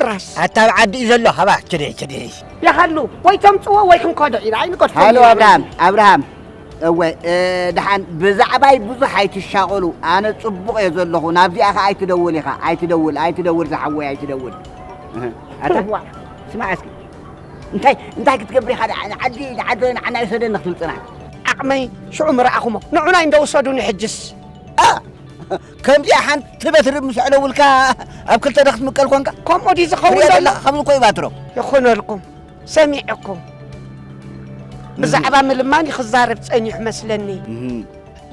ድራስ ኣታ ኣብ ዓዲ እዩ ዘሎ። ሃባ፣ ችዲ፣ ችዲ። ይሃሉ፣ ወይ ተምጽዎ ወይ ክንከዶ ኢና፣ ኣይንገድፎ። ሃሎ፣ ኣብርሃም፣ ኣብርሃም። እወ፣ እ፣ ደሓን ብዛዕባይ ብዙሕ ኣይትሻቐሉ። ኣነ ጽቡቕ እየ ዘለኹ። ናብዚኣ ኸኣ ኣይትደውል ኢኻ። ኣይትደውል፣ ኣይትደውል፣ ዝሓወይ፣ ኣይትደውል። እህ፣ ኣታ፣ እዋ። ስማዕ እስኪ። እንታይ፣ እንታይ ክትገብር ኢኻ? ደኣ ንዓዲ፣ ንዓዲ፣ ንዓና ይውሰደኒ ክትብል ጽናሕ። ዓቕመይ ሽዑ ምረኣኹሞ። ንዑናይ እንዶ ውሰዱኒ ሕጅስ። ኣ፣ ከምዚኣ ሓንቲ በትሪ ምስ ኣዕለውልካ ኣብ ክልተ ዶ ክትምቀል ኮንካ? ከምኡ ድዩ ዝኸውን ትሪኦ ዘሎ? ዘለኻ? ከምዚ እኮ እዩ ባትሮ። ይኹነልኩም። ሰሚዐኩም። ብዛዕባ ምልማን እዩ ክዛረብ ጸኒሑ መስለኒ። እህ።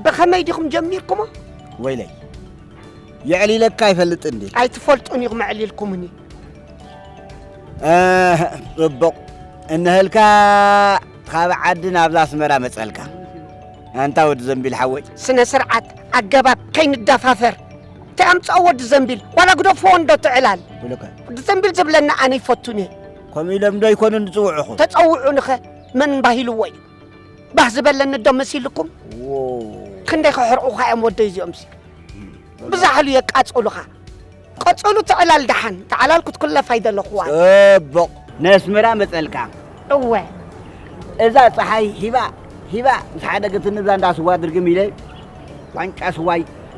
ብኸመይ ዲኹም ጀሚርኩሞ? ወይለይ። የዕሊለካ ኣይፈልጥን ድየ? ኣይትፈልጡን ኢኹም ኣዕሊልኩምኒ። ኣህ፣ ጽቡቕ። እንህልካ ካብ ዓዲ ናብዛ ኣስመራ መጸልካ። ኣንታ ወዲ ዘንቢል ሓወይ። ስነ ስርዓት፣ ኣገባብ፣ ከይንደፋፈር። እንታይ ኣምጽኦ ወዲ ዘንቢል? ዋላ ግደፍዎ እንዶ ትዕላል። ብሉከ። ወዲ ዘንቢል ዝብለና ኣነ ይፈቱን እየ። ከምኡ ኢሎም ዶ ይኮኑን ዝጽውዑኹም? ተጸውዑንኸ መን ባሂልዎ እዩ? ባህ ዝበለኒ ዶ መሲልኩም? ዎ። ክንደይ ክሕርቑኻ እዮም ወደይ እዚኦምሲ። ብዛሕሉ የቃጽሉኻ። ቀጽሉ ትዕላል ደሓን። ተዓላል ክትኩለፍ ኣይደለኹዋ። ጽቡቕ። ነስመራ መጸልካ። እወ። እዛ ጸሓይ ሂባ፣ ሂባ ምስ ሓደገትኒ እዛ እንዳ ስዋ ድርግም ኢለ ዋንጫ ስዋ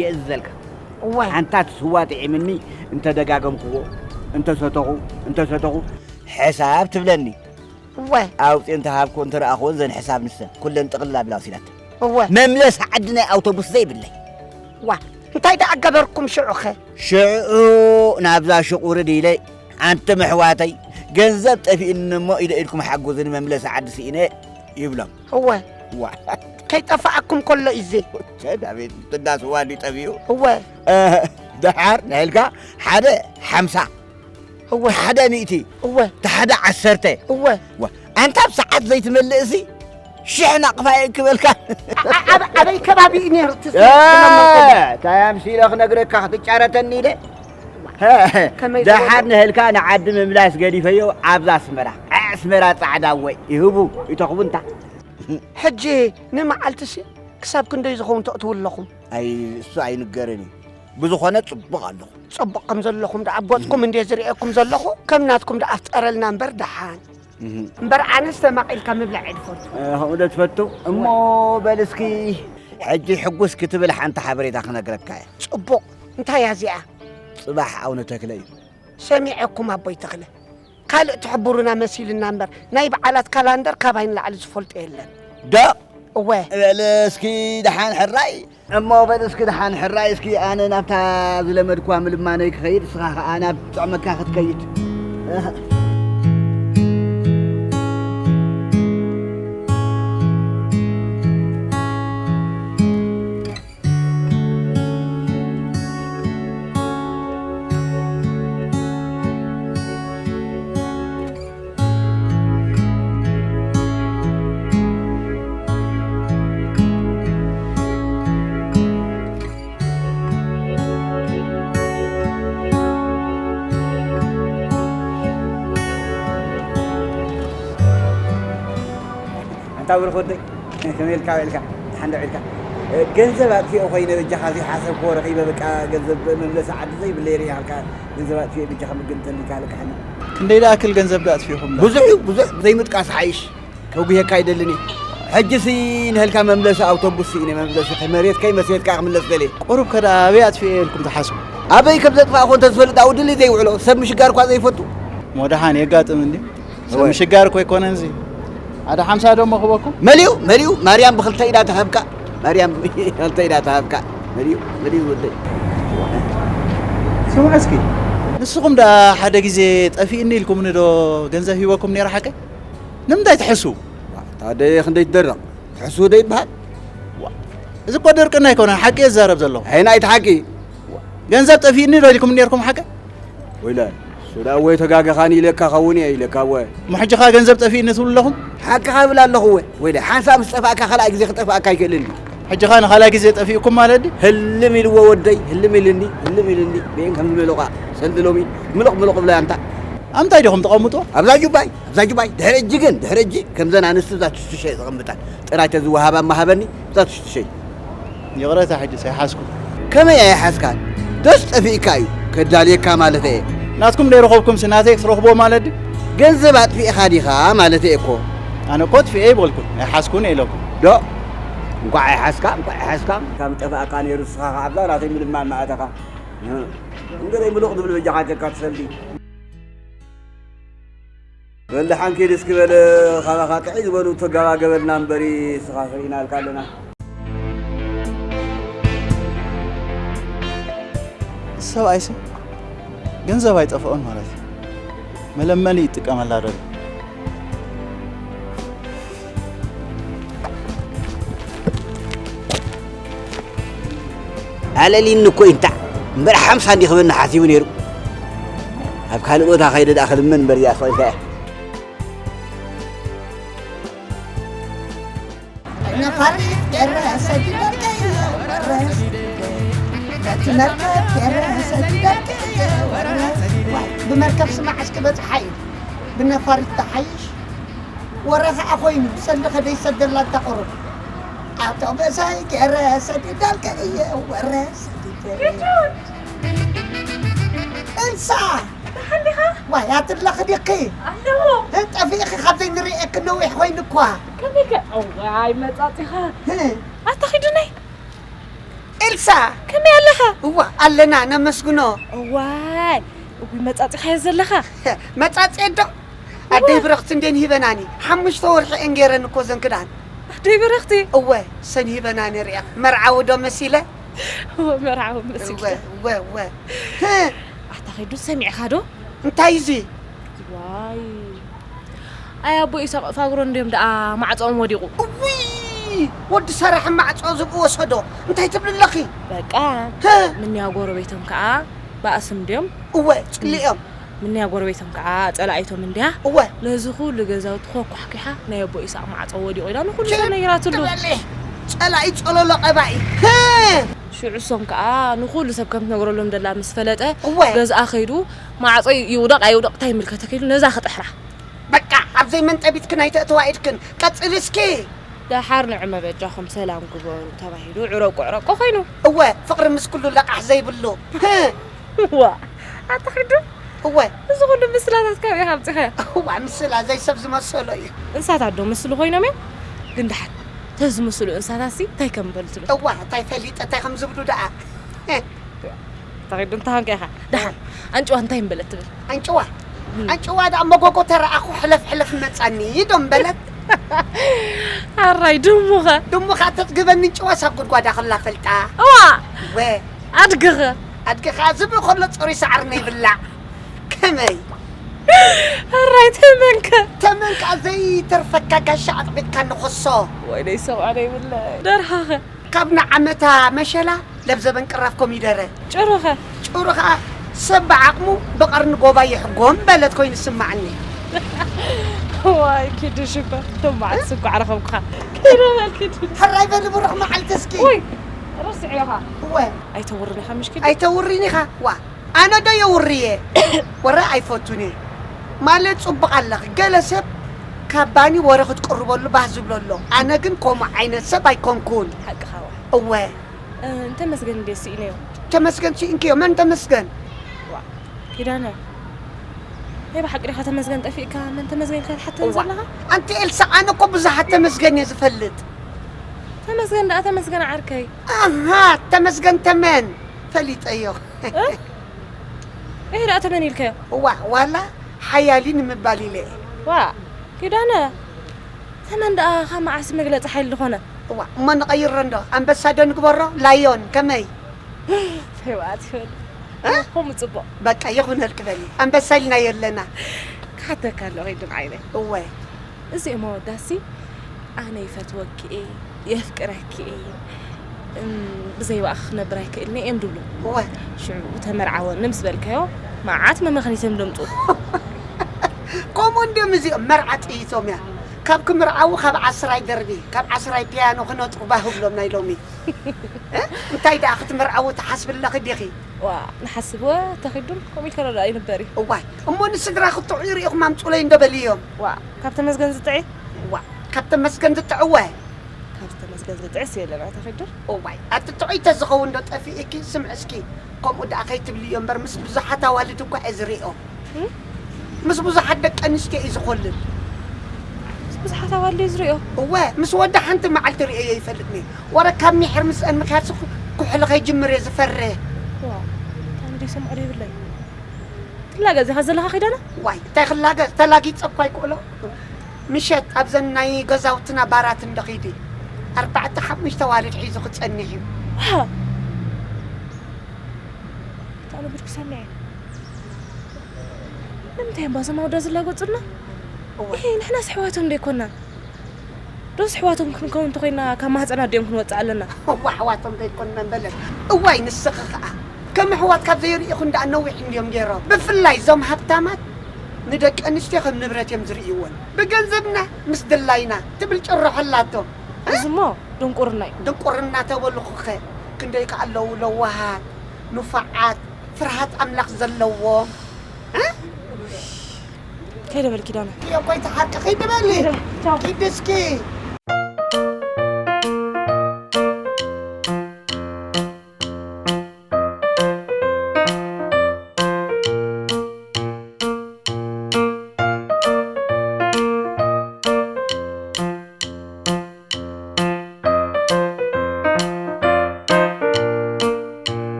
የእዝዘልካ። እወ። ኣንታ እቲ ስዋ ጥዒምኒ እንተ ደጋገምክዎ፣ እንተ ሰተኹ፣ እንተ ሰተኹ፣ ሕሳብ ትብለኒ። እወ። ኣውፅኤ እንተሃብኩ እንተረኣኽወን ዘን ሕሳብ ንሰን ኩለን ጥቕልል ኣቢላ ወሲዳተን። እወ። መምለሲ ዓዲ ናይ ኣውቶቡስ ዘይብለይ። ዋ፣ እንታይ ደኣ ገበርኩም ሽዑኸ? ሽዑ ናብዛ ሹቕ ውርድ ኢለ፣ ኣንቱም ኣሕዋተይ፣ ገንዘብ ጠፊእኒ እሞ ኢደ ኢድኩም ሓጉዝኒ መምለሲ ዓዲ ስኢነ ይብሎም። እወ። ዋ። ከይጠፋኣኩም ከሎ እዩ ዘይ። ሸድ ኣቤት፣ ትዳስዋ እንዲ ጠፊኡ። እወ። እ፣ ደሓር ናይልካ ሓደ ሓምሳ። እወ። ሓደ ሚእቲ። እወ። እቲ ሓደ ዓሰርተ። እወ። ዋ፣ ኣንታ ኣብ ሰዓት ዘይትመልእሲ ሽሕ ናቕፋ የእክበልካ። ኣ-፣ ኣ-፣ ኣብ-፣ ኣበይ ከባቢ እዩ ነይሩ እቲ እ፣ ዝለመንኩ? እንታይ ኣምሲለ ክነግረካ ክትጫረተኒ ኢለ? ከመይ ደሓር ዝበሉ? ንህልካ ንዓዲ ምምላስ ገዲፈዮ ኣብዛ ኣስመራ። ኣስመራ ጻዕዳ ወይ ይህቡ ይተኽቡ እንታ። ሕጂ ንመዓልትሲ ክሳብ ክንደይ ዝኸውን ተእትዉ ኣለኹም? ኣይ፣ እሱ ኣይንገርን እዩ። ብዝኾነ ጽቡቕ ኣለኹ። ጽቡቕ ከም ዘለኹም ደኣ ኣብ ገጽኩም እንድየ ዝርእየኩም ዘለኹ፣ ከም ናትኩም ደኣ ፍጠረልና እምበር ደሓን። እህ። እምበር ኣነስ ተማቒልካ ምብላዕ እየ ዝፈቱ። እ፣ ከምኡ ዶ ትፈቱ? እሞ በል እስኪ ሕጂ ሕጉስ ክትብል ሓንቲ ሓበሬታ ክነግረካ እየ። ጽቡቕ። እንታይ እያ እዚኣ? ጽባሕ ኣቡነ ተክለ እዩ። ሰሚዐኩም ኣቦይ ተኽለ። ካልእ ትሕብሩና መሲልና እምበር፣ ናይ በዓላት ካላንደር ካባይ ንላዕሊ ዝፈልጦ የለን። ዶ? እወ። በል እስኪ ደሓን ሕራይ። እሞ በል እስኪ ደሓን ሕራይ፣ እስኪ ኣነ ናብታ ዝለመድኳ ምልማነይ ክኸይድ፣ ንስኻ ኸኣ ናብ ጥዕመካ ክትከይድ። ኣንታ ብሩኽ ወደይ፣ ከመይ ኢልካ ውዒልካ? ደሓን ዶ ውዒልካ? እ፣ ገንዘብ ኣጥፊኦ ኮይነ በጃኻ ዘይሓሰብክዎ ረኺበ፣ በቃ ገንዘብ መምለሲ ዓዲ ዘይብለይ ርኢኻልካ፣ ገንዘብ ኣጥፊኦ በጃኻ ምግንተኒ ካልእ ካሕኒ። ክንደይ ዝኣክል ገንዘብ ዶ ኣጥፊእኹም ዶ? ብዙሕ እዩ፣ ብዙሕ። ዘይምጥቃስ ሓይሽ። ከጉህየካ ኣይደልን እየ። ሕጂሲ ንህልካ መምለሲ ኣውቶቡስ ስኢነ፣ መምለሲ መሬት ከይመሰየትካ ክምለስ ደልየ። ቁሩብ ከ ደኣ ኣበይ ኣጥፊኤ ኢልኩም ትሓስቡ? ኣበይ ከም ዘጥፋእኹ እንተዝፈልጥ ኣብኡ ድልይ ዘይውዕሎ፣ ሰብ ምሽጋር እኳ ዘይፈቱ። እሞ ደሓን የጋጥም እንድዩ። ሰብ እወ። ምሽጋር እኮ ኣይኮነን እዚ። ሓደ ሓምሳ ዶ እሞ ክበኩም? መሊኡ፣ መሊኡ፣ ማርያም ብኽልተ ኢዳ ትሃብካ። ማርያም ብኽልተ ኢዳ ትሃብካ። መሊኡ፣ መሊኡ ወደይ። ስምዑ እስኪ፣ ንስኹም ደኣ ሓደ ግዜ ጠፊእኒ ኢልኩምኒ ዶ ገንዘብ ሂበኩም ነይረ ሓቀይ? ንምንታይ ትሕስዉ? ታደየ ክንደይ ትደረቕ? ትሕስዉ ዶ ይበሃል? ዋ፣ እዚ እኮ ድርቅና ኣይኮነን፣ ሓቂ እየ ዝዛረብ ዘለኹ። ኣየናይ እቲ ሓቂ? ገንዘብ ጠፊእኒ ዶ ኢልኩም ነይርኩም ሓቂ? ወይለ፣ እሱ ደኣ ወይ ተጋገኻኒ ኢለካ ኸውን እየ ኢለካ እወ። እሞ ሕጂ ኸኣ ገንዘብ ጠፊእኒ ትብሉ ኣለኹም? ሓቅኻ እብል ኣለኹ እወ። ወይለ፣ ሓንሳእ ምስ ጠፋእካ ካልኣይ ግዜ ክጠፍኣካ ኣይክእልን እዩ። ሕጂ ኸኣ ንኻልኣይ ግዜ ጠፊእኩም ማለት ድዩ? ህልም ኢልዎ ወደይ፣ ህልም ኢልኒ፣ ህልም ኢልኒ። በየን ከም ዝመለቑ ሰንድሎሚ ምልቕ ምልቕ ብላ ኣንታ። ኣብ ምንታይ ዲኹም ተቐምጥዎ? ኣብዛ ጁባይ፣ ኣብዛ ጁባይ። ድሕሪ ሕጂ ግን፣ ድሕሪ ሕጂ ከምዘን ኣንስቲ እዛ ትሽትሸ እየ ዘቐምጠን። ጥራይ ተዝወሃባ እሞ ሃበኒ፣ እዛ ትሽትሸ። ይቕረታ፣ ሕጂስ ኣይሓዝኩን። ከመይ ኣይሓዝካን? ደስ ጠፊእካ እዩ፣ ከዳልየካ ማለት እየ። ናትኩም ዘይረኸብኩምሲ ናተይ ክትረኽብዎ ማለት ድዩ? ገንዘብ ኣጥፊእኻ ዲኻ ማለተይ እኮ። ኣነ እኮ ኣጥፊኤ ኣይበልኩን፣ ኣይሓዝኩን እየ ኢለኩም። ዶ? እንኳዕ ኣይሓዝካ፣ እንኳዕ ኣይሓዝካ። ካብ ጠፋእካ ነይሩ ንስኻ ከዓብዛ ናተይ ምልማን ማእተኻ። እንገረይ ምሉቕ ዝብል በጃኻ ጀካ ትሰልዲ። በል ደሓን ኪድ እስኪ በል ካባኻ ጥዕይ ዝበሉ ተጋባገበልና እምበሪ ንስኻ ስርኢናልካ ኣለና። ሰብኣይሲ ገንዘብ ኣይጠፍኦን ማለት እዩ። መለመኒ ይጥቀመላ ደሎ። ኣለሊኒ እኮ ይንታዕ እምበር ሓምሳ እንዲ ክበኒ ሓሲቡ ነይሩ። ኣብ ካልእ ቦታ ከይደ ደኣ ክልምን እምበር እዚኣ ስቕ ኢልካ እያ። ነፋሪት ገረ ሰዲደልከዮ ወረስ ነቲ መርከብ ገረ ሰዲደልከዮ ወረስ ዋይ ብመርከብ ስማዕ እስኪ በጽሓ እዩ ብነፋሪት ተሓይሽ ወረ ኸዓ ኮይኑ ሰልዲ ኸደይ ሰደላ እታ ቁሩብ ኣውቶቡሰይ ገረ ሰዲደልከዮ ወረ ሰዲደ እንሳ ደሓን ዲኻ? ዋይ ኣትለኺ ዲኺ ኣለዎ። ጠፊእኺ ካብ ዘይንርእየኪ ነዊሕ ኮይኑ እኳ ከመይ ከ? እዋይ መጻጺኻ። ኣታ ኺዱነይ። ኤልሳ ከመይ ኣለኻ? እዋ ኣለና ነመስግኖ። እዋይ እጉይ መጻጺኻዮ ዘለኻ። መጻጽኤ ዶ ኣደይ ብረኽቲ እንዴን ሂበናኒ ሓሙሽተ ወርሒ እየን ገይረን እኮ ዘን ክዳን። ኣደይ ብረኽቲ። እወ ሰን ሂበናኒ ሪኣ መርዓዊ ዶ መሲለ? እወ መርዓዊ መሲለ። እወ እወ እወ ኣታ ኺዱ ሰሚዕኻ ዶ? እንታይ እዚ? ዋይ ኣይ ኣቦ ኢሳቅ ፋግሮ እንድዮም ደኣ ማዕጾኦም ወዲቑ። እውይ ወዲ ሰራሕ ማዕጾ ዝብኡ ወሰዶ እንታይ ትብል ኣለኺ? በቃ ህ! ምንያ ጎረቤቶም ከዓ ባእስም ድዮም። እወ ጽሊኦም ምንያ ጎረቤቶም ከዓ ጸላኢቶም እንድያ። እወ ነዚ ኩሉ ገዛውቲ ኮኳሕኪሓ ናይ ኣቦ ኢሳቅ ማዕጾ ወዲቑ ኢላ ንኩሉ ችም ሰብ ነጊራትሉ። ትበሊ ጸላኢ ጸሎሎ ቀባኢ ህ! ሽዑ እሶም ከዓ ንኩሉ ሰብ ከም ትነግረሎም ደላ ምስ ፈለጠ እወ ገዝኣ ከይዱ ማዕጾ ይውደቕ ኣይውደቕ እንታይ ይምልከተኪ ኢሉ ነዛ ክጥሕራ። በቃ ኣብ ዘይመንጠቢትክን ኣይተእትዋ ኢድክን ቀጽሊ እስኪ። ደሓር ንዑ መበጃኹም ሰላም ግበሩ ተባሂሉ ዕረቁ ዕረቁ ኮይኑ። እወ ፍቕሪ ምስ ኩሉ ለቃሕ ዘይብሉ ህ! ዋ ኣታ ኺዱ እወ እዚ ኩሉ ምስላታት ካበይ ኣምጺኻዮ? እዋ ምስላ ዘይሰብ ዝመሰሎ እዩ። እንሳታት ዶ ምስሉ ኮይኖም እዮም? ግን ደሓር ተዝምስሉ እንሳታት ሲ እንታይ ከም በሉ ትብል? እዋ እንታይ ፈሊጠ እንታይ ከም ዝብሉ ደኣ ተኺዱ እንተሃንከ ኢኻ ደሓን ኣንጭዋ እንታይ ምበለት ትብል? ኣንጭዋ ኣንጭዋ ደኣ መጎጎ ተረኣኹ ሕለፍ ሕለፍ መጻኒ ዶ ምበለት። ኣራይ ድሙኸ ድሙ ኸዓ ተጽግበኒ እንጭዋ ሳብ ጉድጓዳ ክላ ፈልጣ እዋ ወ ኣድግኸ ኣድጊ ኸዓ ዝብኢ ከሎ ጸሩይ ሳዕሪ ነይብላዕ ከመይ ኣራይ ተመንከ ተመን ከኣ ዘይተርፈካ ጋሻ ኣጥቢቕካ ንኸሶ ወይለይ ሰብኣነ ይብለ ደርሃኸ ካብ ንዓመታ መሸላ ለብዘበን ቅራፍ ኮሚደረ ጭሩኸ ጭሩ ኸዓ ሰብ ብዓቕሙ ብቐርኒ ጎባ ይሕጎም በለት ኮይኑ ስማዕኒ። ዋይ ኪዱ ሽበ ቶም በዓል ስጓዕ ረኸብኩኻ ኪዱ በል ኪዱ ሕራይ በሊ ብሩኽ መዓልቲ እስኪ ወይ ረስዕዮኻ እወ ኣይተውርን ኢኻ ምሽ ኪዱ ኣይተውሪን ኢኻ ዋ ኣነ ዶ የውርየ ወረ ኣይፈቱን እየ ማለት ጽቡቕ ኣለኺ ገለ ሰብ ካብ ባኒ ወረ ክትቅርበሉ ባህ ዝብሎ ኣሎ ኣነ ግን ከምኡ ዓይነት ሰብ ኣይኮንኩን ሓቅኻ ዋ እወ እንተ መስገን እንደ ስኢነዮ ተመስገን ስኢንክዮ መን ተመስገን ኪዳነ ናይ ብሓቂ ዲኻ ተመስገን ጠፊእካ መን ተመስገን ኢልካ ትሓተኒ እዋ ዘለኻ ኣንቲ ኤልሳ ኣነ እኮ ብዙሓት ተመስገን እየ ዝፈልጥ ተመስገን ደኣ ተመስገን ዓርከይ ኣሃ ተመስገን ተመን ፈሊጠዮ እህ ደኣ ተመን ኢልካዮ እዋ ዋላ ሓያሊ ንምባል ኢለ እየ ዋ ኪዳነ ተመን ደኣ ካብ መዓስ መግለፂ ሓይሊ ዝኾነ እዋ እሞ ንቐይሮ እንዶ ኣንበሳ ዶ ንግበሮ ላዮን ከመይ ህወሓት ይበል እ? ከምኡ ፅቡቕ በቃ ይኹነልክ በሊ ኣንበሳ ኢልናዮ ኣለና ክሓተካ ኣለኹ ይድን ዓይነይ እወ እዚኦም ኣወዳሲ ኣነ ይፈትወኪ እየ የፍቅረኪ እየ እም፣ ብዘይ ብኣኺ ክነብር ኣይክእልን እየ እዮም ድብሉ እወ ሽዑ ተመርዓወኒ ምስ በልካዮ መዓት መመኽኒቶም ደምፁ ከምኡ እንዲዮም እዚኦም መርዓ ጥይቶም እያ ካብ ክምርዓዉ ካብ ዓስራይ ደርቢ ካብ ዓስራይ ፒያኖ ክነጥሩ ባህ ብሎም ናይ ሎሚ እ? እንታይ ደኣ ክትምርዓዉ ትሓስቢ ኣለኺ ዲኺ ዋ ንሓስብ ወ ተኺዱን ከምኡ ኢልካ ዶ ደኣ ይንበር እዩ እዋይ እሞ ንስድራ ክትጥዑ ይርኢኹም ኣምፁለይ እንዶ በልዮም ዋ ካብ ተመስገን ዝጥዒ ዋ ካብ ተመስገን ዝጥዕወ ካብ ተመስገን ዝጥዕስ የለና ተኺዱን እዋይ ኣቲ ጥዑይ ተዝኸውን ዶ ጠፊእኪ ስምዕ እስኪ ከምኡ ደኣ ከይትብልዮ እምበር፣ ምስ ብዙሓት ኣዋልድ እኳ እየ ዝርእዮ። እም? ምስ ብዙሓት ደቂ ኣንስትዮ እዩ ዝኾልል። ምስ ብዙሓት ኣዋልድ እዩ ዝርእዮ? እወ፣ ምስ ወዲ ሓንቲ መዓልቲ ርእዮ ይፈልጥኒ። ወረ ካብ ሚሕር ምስአን ምክያድ ስኹ ኩሕሊ ከይጅምር እየ ዝፈርህ። ዋ፣ ኣነ ደይሰምዖ ደይብለይ። ትላገጽ ኢኻ ዘለኻ ኪዳነ? ዋይ፣ እንታይ ክላገጽ? ተላጊጸ እኳ ኣይክእሎ። ምሸት ኣብዘን ናይ ገዛውትና ባራት እንዶ ኺዲ። ኣርባዕተ ሓሙሽተ ኣዋልድ ሒዙ ክጸንሕ እዩ። ዋው! ኣነ ጉድ ክሰምዕ እየ። ንምንታይ እምባ እዞም ኣወዳት ዝላገጹልና? እወ። ኢሂ፣ ንሕናስ ኣሕዋቶም ዶ ኣይኮናን? ዶስ ኣሕዋቶም ክንከውን እንተኾይና ካብ ማህጸን ኣዲኦም ክንወጽእ ኣለና? እወ፣ ኣሕዋቶም ዶ ኣይኮናን በለት። እዋይ፣ ንስኺ ኸኣ ከም ኣሕዋት ካብ ዘይርኢኹ እንዳ ነዊሕ እንድዮም ገይሮም። ብፍላይ እዞም ሃብታማት ንደቂ ኣንስትዮ ከም ንብረት እዮም ዝርእይወን። ብገንዘብና ምስ ድላይና ትብል ጭርሖ ኣላቶም። እዚሞ ድንቁርና እዩ። ድንቁርና ተበልኹኸ፣ ክንደይ ከ ኣለዉ ለዋሃት፣ ንፉዓት፣ ፍርሃት ኣምላኽ ዘለዎም። እ? ከይደ በል ኪዳነ። እዮ፣ ቆይ ተሓቂ፣ ኪዲ በሊ። ኪዲ፣ ቻው። ኪዲ እስኪ።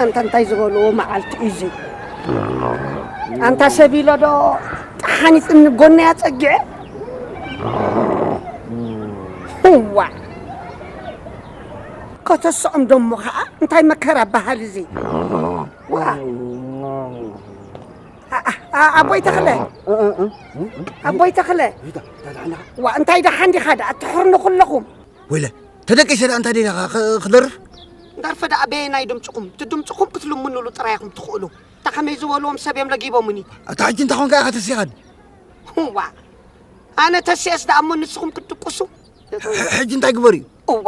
ኣንታ እንታይ ዝበልዎ መዓልቲ እዩ እዚ? ኣንታ ሰብ ኢሎ ዶ ጠሓኒትኒ ጎነይ ኣጸጊዐ? እዋ! ከተስዖም ደሞ ኸኣ እንታይ መከራ በሃል እዚ? ዋ! ኣ-፣ ኣ-፣ ኣ-፣ ኣቦይ ተኽለ። እ-፣ እ-፣ እ-፣ እ-፣ ኣቦይ ተኽለ። ይታ፣ ይታ ደሓን ዲኻ? ዋ፣ እንታይ ደሓን ዲኻ ደኣ? ትሕርኑ ኩለኹም። ወይለ፣ ተደቂሰ ደኣ እንታይ ደሊኻ ኽ-፣ ክደርፍ? ደርፊ ደኣ በየናይ ድምጽኹም? እቲ ድምጽኹም ክትልምኑሉ ጥራይ ኢኹም ትኽእሉ። እታ ከመይ ዝበልዎም ሰብ እዮም ለጊቦሙኒ። ኣታ ሕጂ እንታይ ኾንካ ኢኻ ተሲኻኒ? ዋ፣ ኣነ ተሲኤስ ደኣ እሞ ንስኹም ክትድቅሱ? ሕ-፣ ሕ-፣ ሕጂ እንታይ ግበር እዩ? እዋ፣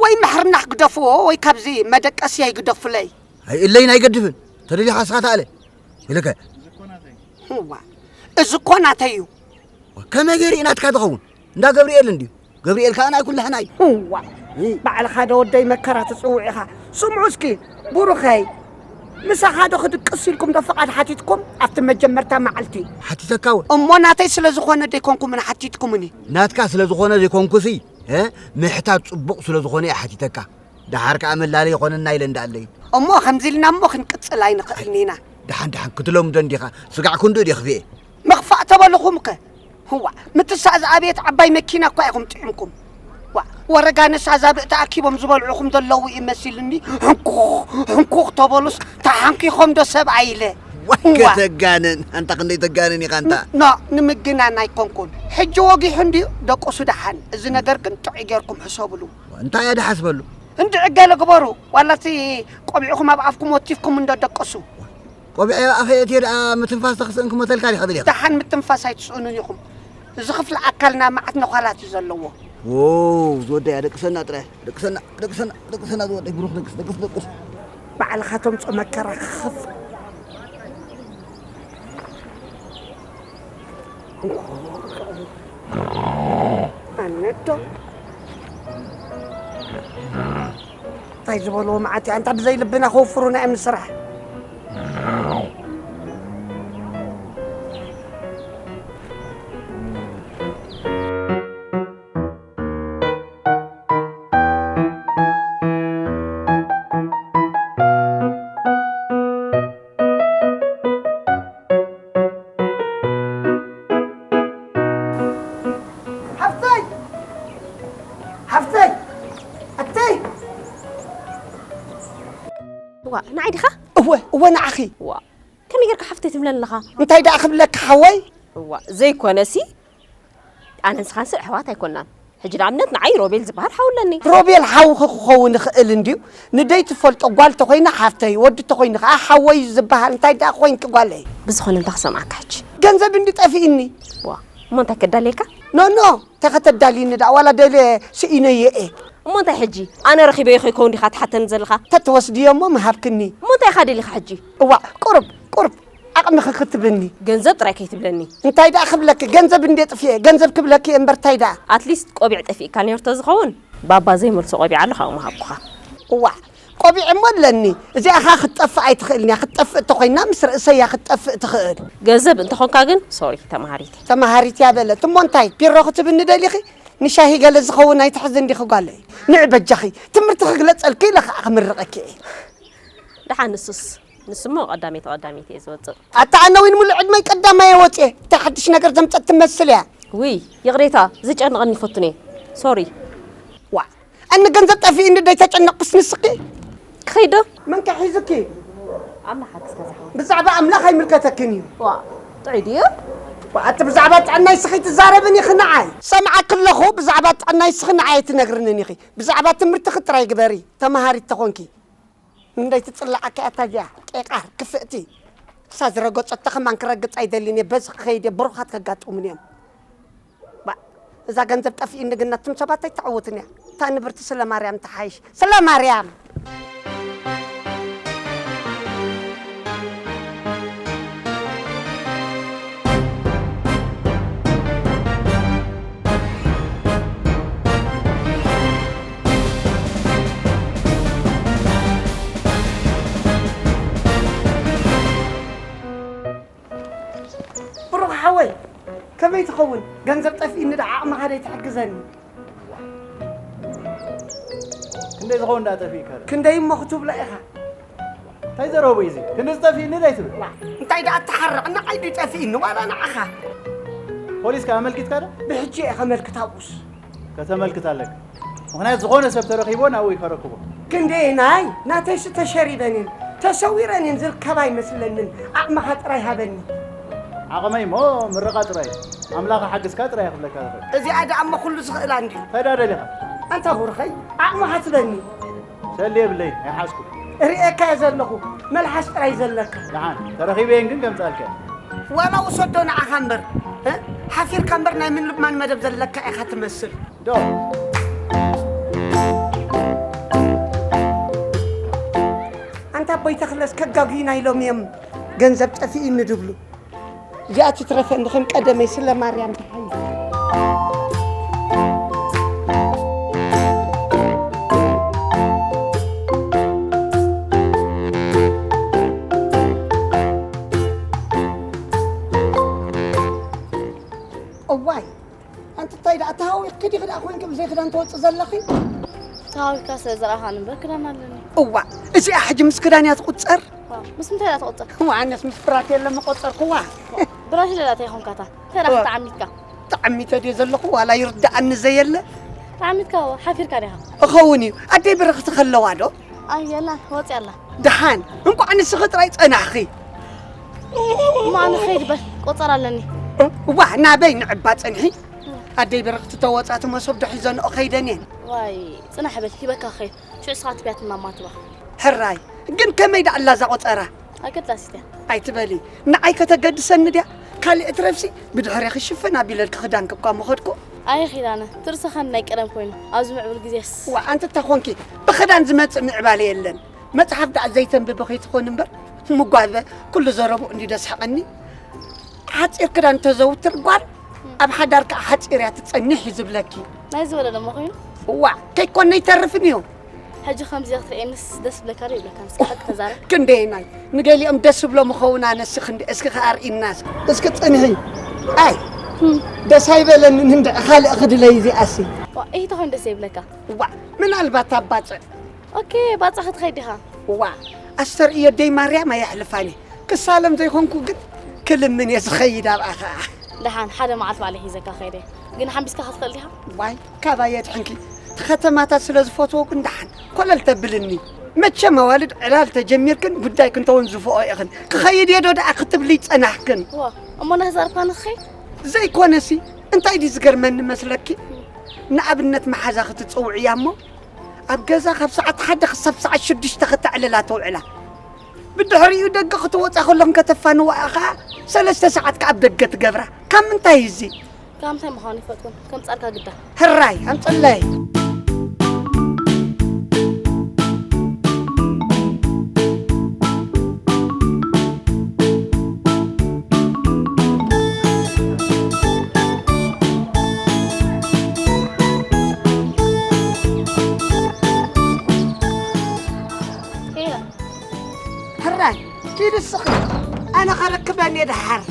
ወይ ምሕርና ክግደፍዎ ወይ ካብዚ መደቀስያ ይግደፉለይ። ኣይ፣ እለይን ኣይገድፍን። ተደሊኻ እስኻ ተኣለ። ኢልከ። እዋ፣ እዚ እኮ ናተይ እዩ። ከመይ ገይሩ እዩ ናትካ ዝኸውን? እንዳ ገብርኤል እንድዩ። ገብርኤል ከኣ ናይ ኩላህና እዩ። እዋ፣ ባዕልኻ ዶ ወደይ መከራ ትጽውዕ ኢኻ። ስምዑ እስኪ፣ ብሩኸይ፣ ምሳኻ ዶ ክድቅስ ኢልኩም ዶ ፍቓድ ሓቲትኩም ኣብቲ መጀመርታ መዓልቲ? ሓቲተካ እውን። እሞ ናተይ ስለ ዝኾነ ደይኮንኩምን ሓቲትኩምኒ። ናትካ ስለ ዝኾነ ዘይኮንኩሲ፣ እ፣ ምሕታት ጽቡቕ ስለ ዝኾነ እየ ሓቲተካ። ደሓር ከኣ መላለዪ ይኾነና ኢለ እንዳኣለዩ። እሞ ከምዚ ኢልና እሞ ክንቅጽል ኣይንኽእልን ኢና። ደሓን ደሓን ክትለምዶ እንዲኻ። ስጋዕ ክንድኡ ድየ ክፍኤ? ምኽፋእ ተበልኹምከ? ህዋ፣ ምትሳእ ዝኣበየት ዓባይ መኪና እኳ ኢኹም ጥዒምኩም። ዋ፣ ወረጋነስ ኣዛብእ ተኣኪቦም ዝበልዑኹም ዘለዉ እዩ መሲሉኒ። ሕንኩኽ፣ ሕንኩኽ ተበሉስ፣ ተሓንኪኾም ዶ ሰብኣይ ኢለ። ዋይ፣ ዋ። ከተጋንን። ኣንታ ክንደይ ተጋንን ኢኻ ኣንታ። ኖ፣ ንምግናን ኣይኮንኩን። ሕጂ ወጊሑ እንድዩ፣ ደቁሱ ደሓን። እዚ ነገር ግን ጥዑይ ጌርኩም ሕሰብሉ። እንታይ እያ ድሓስበሉ? እንድዒ ገለ ግበሩ። ዋላ እቲ ቆቢዕኹም ኣብ ኣፍኩም ወቲፍኩም እንዶ ደቅሱ። ቆቢዐ ኣፈ እትየ ደኣ ምትንፋስ ተኽስእን ክሞተልካ ዲኻ ደሊኻ? ደሓን ምትንፋስ ኣይትስእኑን ኢኹም። እዚ ክፍሊ ኣካልና መዓት ነዃላት እዩ ዘለዎ። ዎው፣ ዝወደያ ደቅሰና ጥራይ። ደቅሰና፣ ደቅሰና፣ ደቅሰና ዝወደይ ብሩኽ ደቅስ፣ ደቅስ፣ ደቅስ። ባዕልኻ ተምጾ መከራ ክኸፍ ኣነዶ እንታይ ዝበልዎ መዓት እያ? እንታ ብዘይ ልብና ከውፍሩና እዮም ንስራሕ። ሓፍተይ! ሓፍተይ! ኣተይ! ዋ ንዓይ ዲኻ? እወ እወ ንዓኺ። ዋ ከመይ ጌርካ ሓፍተይ ትብለኒ ኣለኻ? እንታይ ደኣ ክብለካ ሓወይ? እዋ ዘይኮነሲ ኣነን ስኻን ስዕ ኣሕዋት ኣይኮናን። ሕጂ ንኣብነት ንዓይ ሮቤል ዝበሃል ሓው ኣለኒ። ሮቤል ሓውኺ ክኸውን ይኽእል እንድዩ። ንደይ ትፈልጦ ጓል ተኾይና ሓፍተይ፣ ወዲ ተኾይኑ ኸዓ ሓወይ እዩ ዝበሃል። እንታይ ደኣ ኮይንኪ ጓለይ? ብዝኾነ እንታይ ክሰምዓካ ሕጂ? ገንዘብ እንዲ ጠፊእኒ። ዋ እሞ እንታይ ከዳልየልካ? ኖ ኖ እንታይ ከተዳልይኒ ደኣ ዋላ ደልየ ስኢነዮ እየ። እሞ እንታይ ሕጂ ኣነ ረኺበዮ ከይከውን ዲኻ ትሓተኒ ዘለኻ? ተትወስድዮ እሞ ምሃብክኒ። እሞ እንታይ ኢኻ ደሊኻ ሕጂ? እዋእ ቁሩብ ቁሩብ ዓቕምኺ ክትብኒ። ገንዘብ ጥራይ ከይትብለኒ። እንታይ ደኣ ክብለኪ ገንዘብ እንዴ ጥፍኤ ገንዘብ ክብለኪ እየ እምበር ታይ ደኣ። ኣትሊስት ቆቢዕ ጠፊእካ ኔሩ ተዝኸውን ባባ ዘይመልሶ ቆቢዕ ኣሎ ካብኡ ምሃብኩኻ። እዋእ ቆቢዕ እሞ ኣለኒ እዚኣ ኸኣ ክትጠፍእ ኣይትኽእልን እያ ክትጠፍእ እተኾይና ምስ ርእሰይ እያ ክትጠፍእ ትኽእል። ገንዘብ እንተኾንካ ግን ሶሪ ተምሃሪት እየ። ተምሃሪት እያ በለት እሞ እንታይ ፒሮ ክትብኒ ደሊኺ ንሻሂ ገለ ዝኸውን ኣይትሕዝን ዲኺ ጓለይ ንዒ በጃኺ ትምህርቲ ክግለጸልኪ ኢለ ኸኣ ክምርቐኪ እየ። ደሓን ንሱስ ንስሞ ቀዳመይቲ ቀዳመይቲ እየ ዝወፅእ። ኣታ ኣነ ዊን ሙሉእ ዕድመይ ቀዳማይ እየ ወፅየ። እንታይ ሓድሽ ነገር ዘምፀት ትመስል እያ። ውይ ይቕሬታ ዝጨንቐኒ ይፈቱን እየ። ሶሪ። ዋእ ኣነ ገንዘብ ጠፊእኒ ዶ ኣይተጨነቕኩስ ንስኺ? ክኸይድ ዶ? መን ከ ሒዙኪ? ብዛዕባ ኣምላኽ ኣይምልከተክን እዩ። ዋእ ጥዑይ ድዩ? ዋእ ኣቲ ብዛዕባ ጥዕናይ ስኺ ትዛረብን ኢኺ ንዓይ። ሰምዓኪ ኣለኹ ብዛዕባ ጥዕናይ ስኺ ንዓይ ኣይትነግርንን ኢኺ። ብዛዕባ ትምህርትኺ ጥራይ ግበሪ ተምሃሪት ተኾንኪ። እንዳይትጽላዓካ እያ ታዚያ ቄቃር ክፍእቲ። እሳ ዝረገጸቶ ከማን ክረግጽ ኣይደልን እየ በዚ ክኸይድ እየ ብሩኻት ከጋጥሙን እዮም። ባ እዛ ገንዘብ ጠፊእኒ ግን ናትም ሰባት ኣይትዕውትን እያ። እታ ንብርቲ ስለ ማርያም ትሓይሽ ስለ ማርያም። ብሩኽ ሓወይ ከመይ ትኸውን ገንዘብ ጠፊእኒ ደኣ ዓቕምኻ ደይ ትሕግዘኒ። ክንደይ ዝኸውን ደኣ ጠፊእካ ደኣ? ክንደይ እሞ ክትብሎ ኢኻ። እንታይ ዘረቡ እዩ እዚ? ክንዲ ዝጠፊእኒ ዶ ኣይትብል? እንታይ ደኣ እተሓርቕ ንዓይ ድዩ ጠፊእኒ ዋላ ንዓኻ? ፖሊስ ከ ኣመልኪትካ ዶ? ብሕጂ እየ ከመልክት ኣብኡስ። ከተመልክት ኣለካ። ምኽንያት ዝኾነ ሰብ ተረኺቦ ናብኡ እዩ ከረክቦ። ክንደየናይ ናተይሲ ተሸሪበን እየን ተሰዊረን እየን ዝርከባ ኣይመስለንን ዓቕምኻ ጥራይ ሃበኒ። ዓቕመይ እሞ ምርቓ ጥራይ እዩ። ኣምላኽ ይሓግዝካ ጥራይ እየ ክብለካ ዝኽእል። እዚኣ ደኣ እሞ ኩሉ ዝኽእላ እንድዩ። እንታይ ደኣ ደሊኻ? ኣንታ ብሩኸይ ዓቕምኻ ትበኒ። ሰሊ የብለይን ኣይሓዝኩን። እርእየካ እየ ዘለኹ መልሓስ ጥራይ ዘለካ። ደሓን ተረኺበየን ግን ከምጽኣልካ እየ። ዋላ ውሰዶ ንዓኻ እምበር እ ሓፊርካ እምበር ናይ ምልማን መደብ ዘለካ ኢኻ ትመስል። ዶ ኣንታ ኣቦይ ተኽለስ ከጋጉዩና ኢሎም እዮም ገንዘብ ጠፊኡኒ ድብሉ። እዚኣ ትትረፈኒ ከም ቀደመይ ስለ ማርያም ተሓይ። ኣንቲ እንታይ ደኣ ተሃዊኽኪ ዲኺ ደኣ ኮይንኪ ብዘይ ክዳን ትወጽእ ዘለኺ? ተሃዊካ ስለ ዝረኣኻኒ እምበር ክዳን ኣለኒ። እዋ፣ እዚኣ ሕጂ ምስ ክዳን እያ ትቑጸር? ዋው፣ ምስ ምንታይ እያ ትቑጸር? እዋ፣ ኣነስ ምስ ብራቴለ ምቆጸርኩዋ። ብራቴለ እንታይ ኾንካታ? እንታይ ደኣ ተዓሚትካ? ተዓሚተ ድየ ዘለኹ ዋላ ይርድኣኒ ዘየለ? ተዓሚትካ ሓፊርካ ዲኻ? እኸውን እዩ። ኣደይ ብረኽቲ ከለዋ ዶ? ኣየላ ወፂ ኣላ። ደሓን እንቋዕ ንስኺ ጥራይ ጸናሕኺ። እሞ ኣነ ኸይድ በል ቆጸር ኣለኒ። እዋ ናበይ ንዕባ ጽንሒ። ኣደይ ብረኽቲ ተወጻቲ መሶብ ዶ ሒዘንኦ ኸይደን እየን። ዋይ ጽናሕ በል ሂበካ ኸይድ ሽዑ ስኻ ትብያት ማማ ትባ። ሕራይ ግን ከመይ ደኣ ኣላ እዛ ቆጸራ? ኣገዳሲት እያ። ኣይትበሊ ንዓይ ከተገድሰኒ ድያ? ካልእ እትረፍሲ ብድሕሬኺ ሽፍን ኣቢለልኪ ክዳንኪ እኳ ምኸድኩ። ኣየ ኺዳነ ትርእስኻኒ ናይ ቀደም ኮይኑ ኣብዚ ምዕቡል ግዜስ። ዋእ ኣንቲ እታ ኾንኪ ብኽዳን ዝመጽእ ምዕባለ የለን። መጽሓፍ ደኣ ዘይተንብቢ ከይትኾኒ እምበር ምጓበ ኩሉ ዘረብኡ እንድዩ ደስሕቐኒ። ሓጺር ክዳን ተዘውትር ጓል ኣብ ሓዳር ከኣ ሓጺር እያ ትጸንሕ እዩ ዝብለኪ። ናይ ዝበለ ደሞ ኮይኑ። ዋእ ከይኮነ ይተርፍን እዩ። ሕጂ ከምዚ ክትርእየንስ ደስ ዝብለካ ዶ ይብለካ ንስካ ሓቂ ተዛረብ። ክንደየናይ ንገሊኦም ደስ ዝብሎ ምኸውን ኣነሲ ክንዲ እስኪ ከኣርኢናስ እስኪ ጽንሒ ኣይ ደስ ኣይበለንን እንድዒ ካልእ ክድለይ እዚኣሲ ዋ ኢሂ ተኾይኑ ደስ ይብለካ ዋ ምናልባት ኣባጽዕ ኦኬ ባጽዕ ክትኸይድ ዲኻ ዋ ኣስተርእዮ ደይ ማርያም ኣየሕልፋኒ ክሳለም ዘይኮንኩ ግን ክልምን እየ ዝኸይድ ኣብኣ ኸዓ ደሓን ሓደ መዓልቲ ባዕለይ ሒዘካ ከይደ ግን ሓምቢስካ ክትኽእል ዲኻ ዋይ ካባይ የድሕንኪ እቲ ከተማታት ስለ ዝፈትዎ ግን ደሓን ኮለል ተብልኒ መቸም ኣዋልድ ዕላል ተጀሚርክን ጉዳይክን ተወንዝፍኦ ኢኽን ክኸይድ እየ ዶ ደኣ ክትብሊ ይጸናሕክን እሞ ነህዛርካ ንኽኸይድ ዘይኮነሲ እንታይ ድዩ ዝገርመኒ መስለኪ ንኣብነት መሓዛ ክትጽውዕያ እሞ ኣብ ገዛ ካብ ሰዓት ሓደ ክሳብ ሰዓት ሽዱሽተ ከተዕልላ ተውዕላ ብድሕሪኡ ደገ ክትወፃ ከሎ እንከተፋንዋኣ ከዓ ሰለስተ ሰዓት ከዓ ኣብ ደገ ትገብራ ካብ ምንታይ እዚ ካብ ምንታይ ምዃኑ ይፈጥኩም ከም ፃድካ ግዳ ሕራይ ኣምፅለይ ሕራይ ኪዲ ስኺ ኣነ ኸረክበን እየ ደሓር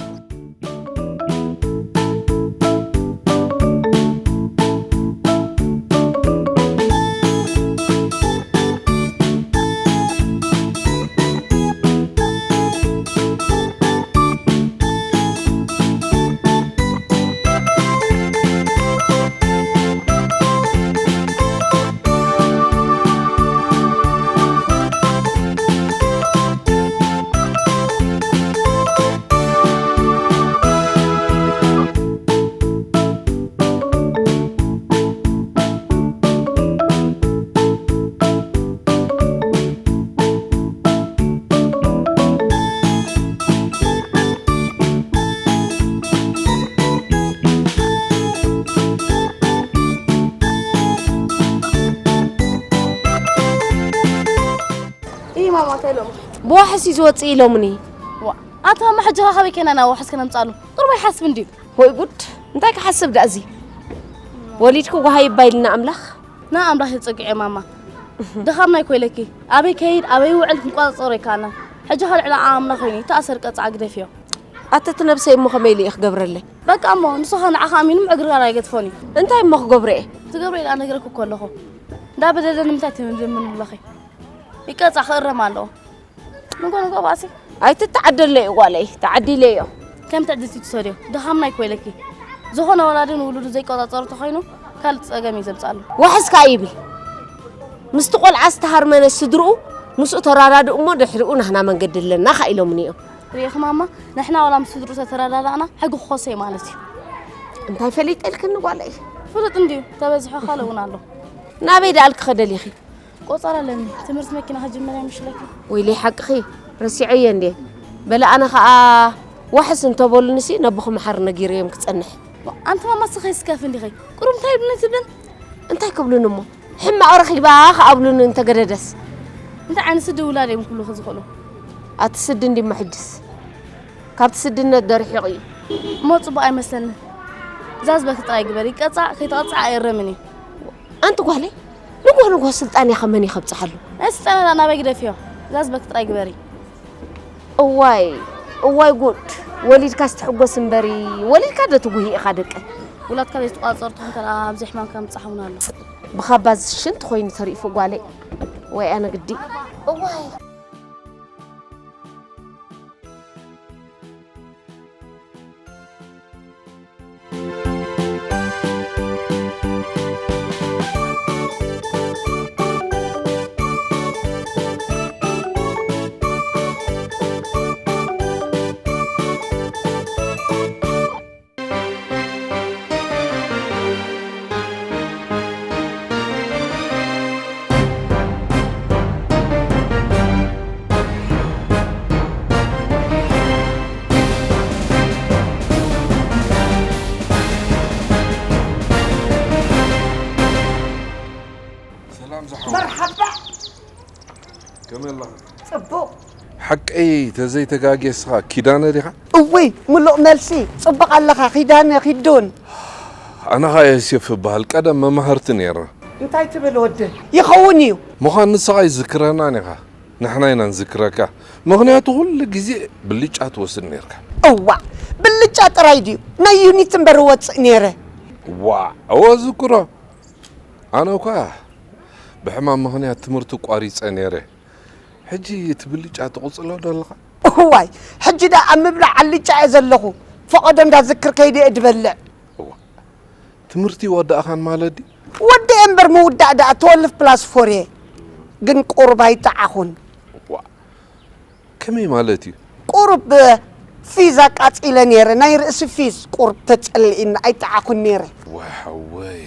ብዋሕስ እዩ ዝወፅእ ኢሎምኒ። ኣታ ማማ ሕጂ ኸ ካበይ ኬና ናብ ዋሕስ ከነምፅኣሉ? ቁሩብ ኣይሓስብን ድዩ? ወይ ጉድ! እንታይ ክሓስብ ደኣ እዚ? ወሊድኪ ጓሃ ይባ ኢልና ኣምላኽ። ንኣምላኽ የጸግዖ ማማ። ድኻምና ኣይኮይለኪ። ኣበይ ከይድ ኣበይ ይውዕል ክንቆጻጸሮ ኣይከኣልናን። ሕጂ ከ ልዕሊ ዓቕምና ኮይኑ ይተኣሰር ቀጽዓ ግደፍዮ። ኣቲ እቲ ነብሰይ እሞ ከመይ ኢለ እየ ክገብረለይ? በቃ እሞ ንሱ ከ ንዓኻ ኣሚኑ ምዕግርጋር ኣይገድፎን እዩ። እንታይ እሞ ክገብሮ እየ? ትገብሮ ኢለ ነግረኪ እኮ ኣለኹ። እንዳ በደለ ንምንታይ ትብል ዘለኺ? ይቀጻዕ ክእረም ኣለዎ። ንጎ ንጎ ባእሲ ኣይትተዓደለይ ጓለይ ተዓዲለዮ ከም ትዕድልቲ ትሰድዮ ድኻምና ኣይኮይለኪ ዝኾነ ወላዲ ንውሉዱ ዘይቆጻጸሩ ተኾይኑ ካልእ ጸገም እዩ ዘምጻሉ ዋሕስ ከኣ ይብል ምስቲ ቆልዓ ዝተሃርመነ ስድርኡ ምስኡ ተራዳድኡ እሞ ድሕሪኡ ናህና መንገዲ ኣለና ከኣ ኢሎምኒ እዮም ርኢኺ ማማ ንሕና ዋላ ምስ ስድርኡ ተተረዳዳእና ሕጊ ክኾሶ እዩ ማለት እዩ እንታይ ፈሊጠልክኒ ጓለይ ፍሉጥ እንድዩ ተበዝሖ ካልእ እውን ኣሎ ናበይ ደኣልኪ ኸደሊኺ ቆጸር ኣለኒ ትምህርቲ መኪና ክጅምር እየ ምሽለኪ ወይለይ ሓቅኺ ረሲዐየ እንዴ በለ ኣነ ኸኣ ዋሕስ እንተበሉንሲ ነቦኺ መሓሪ ነጊረዮም ክጸንሕ ኣንቲ ማማ ስኺ ስከፍ እንዲኺ ቁሩብ እንታይ ይብሉኒ ትብልን እንታይ ክብሉኒ እሞ ሕማቕ ረኺባ ክኣብሉኒ እንተገደደስ እንታይ ዓይነት ስዲ ውላድ እዮም ክብሉኺ ዝኽእሉ ኣቲ ስዲ እንዲሞ ሕጅስ ካብቲ ስድነት ዶ ርሒቑ እዩ እሞ ጽቡቕ ኣይመስለንን እዛ ዝበኪ ጥራይ ግበሪ ቀጻዕ ከይተቐጽዓ ኣየረምን እዩ ኣንቲ ጓለይ ንጉህ ንጉህ ስልጣን እያ ከመን ይኸብፅሓሉ ናይ ስልጣን ላ ናበይ ግደፍዮ እዛ ዝበኪ ጥራይ ግበሪ እዋይ እዋይ ጉድ ወሊድካ ስትሕጎስ እምበሪ ወሊድካ ዶ ትጉህ ኢኻ ደቂ ውላድካ ቤት ተቋጸርትኹም ከኣ ኣብዚ ሕማም ከም ጻሕሙና ኣሎ። ብኻባ ዝሽንት ኮይኑ ተሪፉ ጓለይ። ወይ ኣነ ግዲ። እዋይ። ሰላም ዝሓወይ። መርሓባ። ከመይ ኣለኻ? ጽቡቕ። ሓቀይ ተዘይተጋግየ እስኻ ኪዳነ ዲኻ? እውይ፣ ምሉእ መልሲ። ጽቡቕ ኣለኻ ኪዳነ ኪዱን። ኣነ ኸኣ ዮሴፍ እበሃል። ቀደም መማህርቲ ነይረ። እንታይ ትብል ወዲ? ይኸውን እዩ። ምዃን ንስኻ ኣይዝክረናን ኢኻ። ንሕና ኢና ንዝክረካ። ምኽንያቱ ኩሉ ግዜ ብልጫ ትወስድ ነይርካ። እዋእ፣ ብልጫ ጥራይ ድዩ? ናይ ዩኒት እምበር እወጽእ ነይረ። ዋእ፣ እወ ዝክሮ። ኣነ እኳ ብሕማም ምኽንያት ትምህርቲ ቋሪጸ ነይረ። ሕጂ እቲ ብልጫ ትቕጽሎ ዶ ኣለኻ? እዋይ፣ ሕጂ ደኣ ኣብ ምብላዕ ኣልጫ እየ ዘለኹ። ፈቐዶ እንዳዝክር ከይደ እየ ድበልዕ። እዋ፣ ትምህርቲ ይወዳእኻን ማለት ድዩ? ወዲኤ እምበር ምውዳእ ደኣ ትወልፍ ፕላስ ፎር እየ። ግን ቁሩብ ኣይጠዓኹን። እዋ፣ ከመይ ማለት እዩ? ቁሩብ ፊዝ ኣቃጺለ ነይረ፣ ናይ ርእሲ ፊዝ ቁሩብ ተጸሊእኒ ኣይጠዓኹን ነይረ። ዋሓወይ፣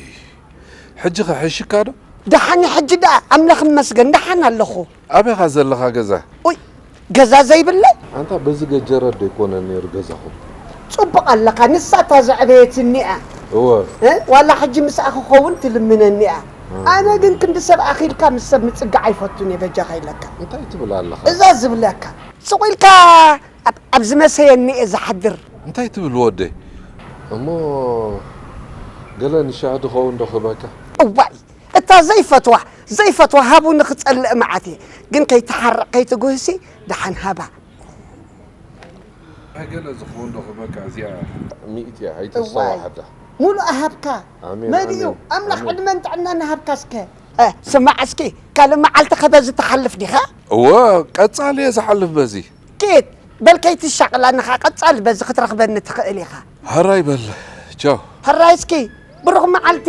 ሕጂ ኸ ሕሽካ ዶ? ደሓን ሕጂ ደኣ ኣምላኽ ይመስገን ደሓን ኣለኹ። ኣበይኻ ዘለኻ ገዛ? ኡይ፣ ገዛ ዘይብለይ? ኣንታ በዚ ገጀረት ዶ ኣይኮነን ነይሩ ገዛኹም? ጽቡቕ ኣለኻ፣ ንሳ እታ ዘዕበየትኒ እያ። እወ። እ? ዋላ ሕጂ ምስኣ ክኸውን ትልምነኒ እያ። እ። ኣነ ግን ክንዲ ሰብ ኣኺልካ ምስ ሰብ ምጽጋዕ ኣይፈቱን እየ፣ በጃኻ ኢለካ። እንታይ ትብል ኣለኻ? እዛ ዝብለካ። ስቕ ኢልካ ኣብ፣ ኣብ ዝመሰየኒ እየ ዝሓድር። እንታይ ትብል ወደይ? እሞ ገለ ንሻሂ ድኸውን ዶ ክህበካ? እዋይ፣ እታ ዘይፈትዋ፣ ዘይፈትዋ ሃቡኒ ክጸልእ መዓት እየ። ግን ከይትሓርቕ ከይትጉህሲ ደሓን ሃባ። ገለ ዝኸውን ዶ ክህበካ? እዚኣ ሚእቲ እያ፣ ኣይተስተዋሕዳ። እዋይ፣ ሙሉእ ሃብካ። ኣሜን፣ መሊኡ። ኣሜን፣ ኣምላኽ ኣሜን። ዕድመን ጥዕናን ሃብካ እስከ። እ፣ ስማዕ እስኪ፣ ካልእ መዓልቲ ከ በዚ ትሓልፍ ዲኻ? እወ፣ ቀጻሊ እየ ዝሓልፍ በዚ። ኪድ፣ በል ከይትሻቕላ ንኻ ቀጻሊ በዚ ክትረኽበኒ ትኽእል ኢኻ። ሕራይ በል፣ ቻው። ሕራይ እስኪ፣ ብሩኽ መዓልቲ።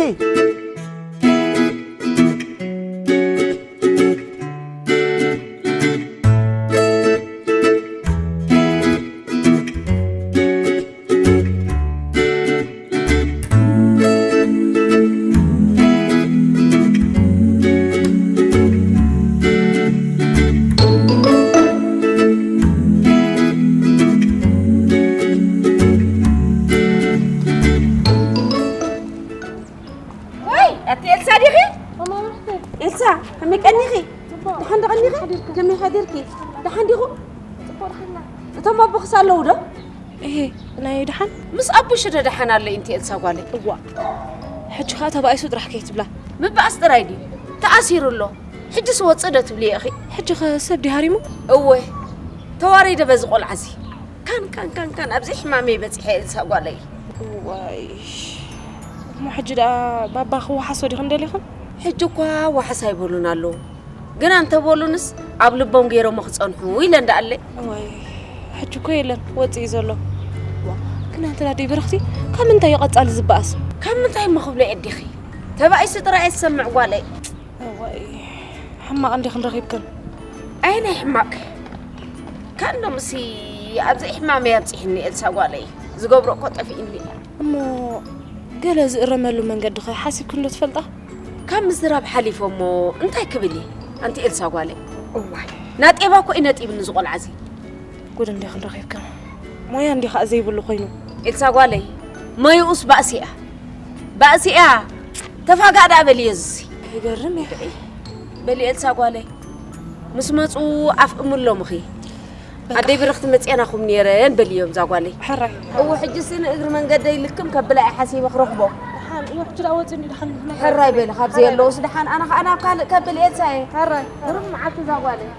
ወይ፣ ኣቲ ኤልሳ ዲኺ? ማማ፣ ኤልሳ፣ ከመይ ቀኒኺ? ጽቡቕ። ደሓን ዶ ቀኒኺ? ሓዲርካ? ከመይ ሓዲርኪ? ደሓን ዲኹም? ጽቡቕ፣ ደሓን ኢና። እቶም ኣቦኽስ ኣለዉ ዶ? እሄ፣ ናይ ደሓን? ምስ ኣቡሽ ዶ ደሓን ኣሎ ኢንቲ ኤልሳ ጓለይ? እዋ። ሕጂ ኸኣ ተባኢሱ ጥራሕ ከይትብላ። ምባኣስ ጥራይ ድዩ? ተኣሲሩ ኣሎ። ሕጂስ ወጽእ ዶ ትብልዮ ኢኺ? ሕጂ ኸ ሰብ ድዩ ሃሪሙ? እወ። ተዋሪደ በዚ ቆልዓዚ። ካን፣ ካን፣ ካን፣ ካን፣ ኣብዚ ሕማመይ በጺሐ ኤልሳ ጓለይ። እዋይ። እሞ ሕጂ ደኣ ባባ ክወሓሶ ዲኽን ደሊኽን? ሕጂ እኳ ዋሕስ ኣይበሉን ኣለዉ። ግና እንተበሉንስ ኣብ ልቦም ገይሮሞ ክጸንሑ ኢለ እንዳኣለ። እዋይ፣ ሕጂ እኮ የለን፣ ወጽኢ ዘሎ። ዋ፣ ግን ኣንተ ኣደይ ብርኽቲ፣ ካብ ምንታይ እዩ ቀጻሊ ዝበኣስ? ካብ ምንታይ እሞ ክብሎ የዲኺ? ተባኢሱ ጥራይ እየ ዝሰምዕ ጓለይ። እዋይ፣ ሕማቕ እንዲኽን ረኺብክን። ኣይ ናይ ሕማቕ። ካንዶምሲ ኣብዚ ሕማመይ ኣብጺሕኒ ኤልሳ ጓለይ። ዝገብሮ እኮ ጠፊእኒ። እሞ ገለ ዝእረመሉ መንገዲ ኸ ሓሲብክን ዶ ትፈልጣ? ካብ ምዝራብ ሓሊፈ እሞ እንታይ ክብል እየ? ኣንቲ ኤልሳ ጓለይ። እዋይ። ናጤባ እኮ እዩ ነጢብኒ እዚ ቆልዓ እዚ። ጉድ እንዲኽን ረኺብክን። ሞያ እንዲኻ ዘይብሉ ኮይኑ። ኤልሳ ጓለይ፣ ሞይኡስ ባእሲ እያ። ባእሲ እያ። ተፋጋእ ደኣ በልዮ እዚ። ይገርም እዩ። በሊ ኤልሳ ጓለይ። ምስ መጹ ኣፍ እምሎምኺ። በቃ። ኣደይ ብርኽቲ መጽኤናኹም ነይረን በልዮም እዛ ጓለይ። ሕራይ። እወ፣ ሕጂስ ንእግሪ መንገደይ ልክም ከብላ እየ ሓሲበ ክረኽቦ። ደሓን፣ እወ፣ ሕጂ ደኣ ወጺኡ እንዲ ደሓን። ሕራይ በሊ፣ ካብ ዘየለውስ ደሓን፣ ኣነ ኸኣ ናብ ካልእ ከብል ኤልሳየ። ሕራይ። ግርም መዓልቲ እዛ ጓለይ።